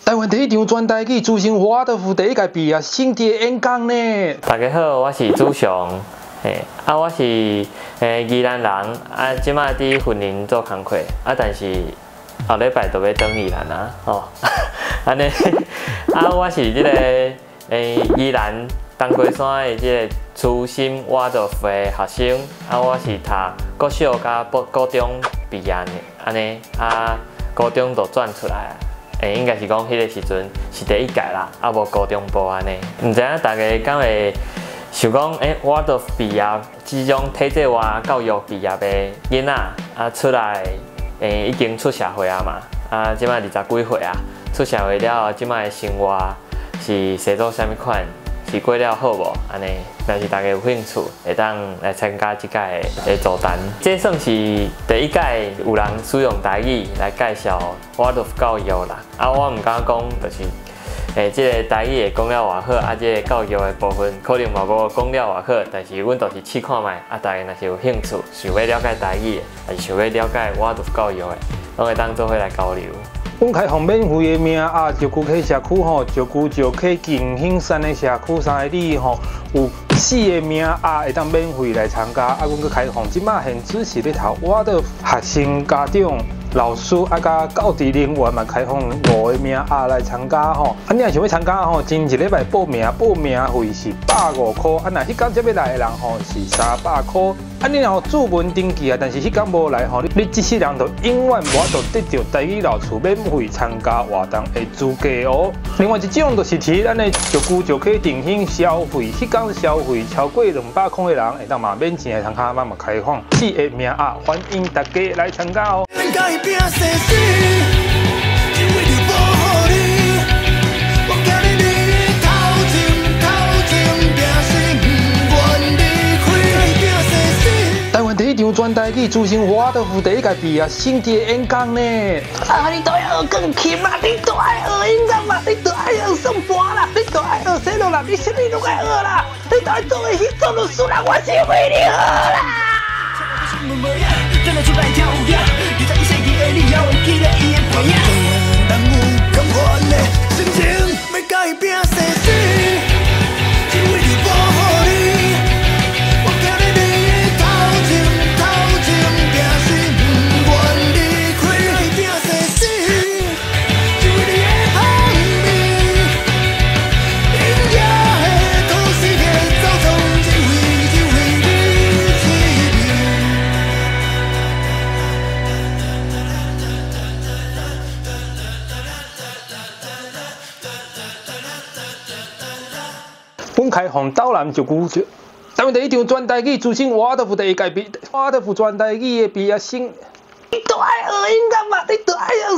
台灣第一場全台語資深華德福第一屆畢業生佇演講呢。大家好，我是子祥，嘿，啊，我是宜蘭人，啊，這擺佇雲林做工課，啊，但是後禮拜就欲轉宜蘭啊，吼，按呢，啊，我是這個宜蘭東溪山的這個資深華德福的學生，啊，我是讀國小佮高中畢業的，按呢，啊，高中就轉出來。應該是講彼个時陣是第一屆啦，啊無高中部按呢。毋知影大家敢會想講，華德福畢業這種體制外教育畢業的囡仔啊出來，已經出社會啊嘛，啊，這擺20幾歲啊，出社會了後，這擺的生活是生做啥物款？是過了好無？按呢，若是大家有興趣，會當來參加這屆的座談。這算是第一屆有人使用台語來介紹華德福教育啦。啊，我毋敢講，就是，這个台語會講了偌好，啊，這个教育的部分可能嘛無講了偌好，但是阮就是試看覓。啊，大家若是有興趣，想欲了解台語的，抑是想欲了解華德福教育的，攏會當做伙來交流。阮開放免費的名額，石鼓溪社區吼，石鼓石溪景興山的社區三里吼，有四个名額會當免費來參加。啊，阮閣開放，這擺現只是咧讀華德福學生、家長、老師啊，佮教職人員嘛，開放五个名額來參加吼。啊，你若想欲參加吼，前一禮拜報名，報名費是150箍。啊，若彼工才欲來的人吼，是300箍。啊，你若註文登記啊，但是彼工無來吼，你這世人就永遠無法度得著台語老師免費參加活動的資格哦。另外一種就是佇咱的石鼓石溪振興消費，彼工消費超過200箍的人，會當嘛免錢來參加，嘛嘛開放四个名額，歡迎大家來參加哦。拼生死，只為著保護你。我行佇你頭前，頭前，拼死不願離開。拼生死。台灣第一場全台語資深華德福第一屆畢業生佇演講呢。啊！你都愛學鋼琴啊，你都愛學音樂嘛，你都愛學算盤啦，你都愛學這路啦，你啥物攏愛學啦，你都愛做會去做律師啦，我是為你好啦。人有共款的心情，欲共伊拼生死，只為著保護你。我行佇你頭前，頭前，拼死不願離開。拼生死，只為你的香味。今夜的都市的走傱，只為只為你痴迷。阮開放斗南石鼓石，台灣第一場全台語資深華德福第一屆畢，華德福全台語的畢業生。你都愛學音樂嘛，你都愛學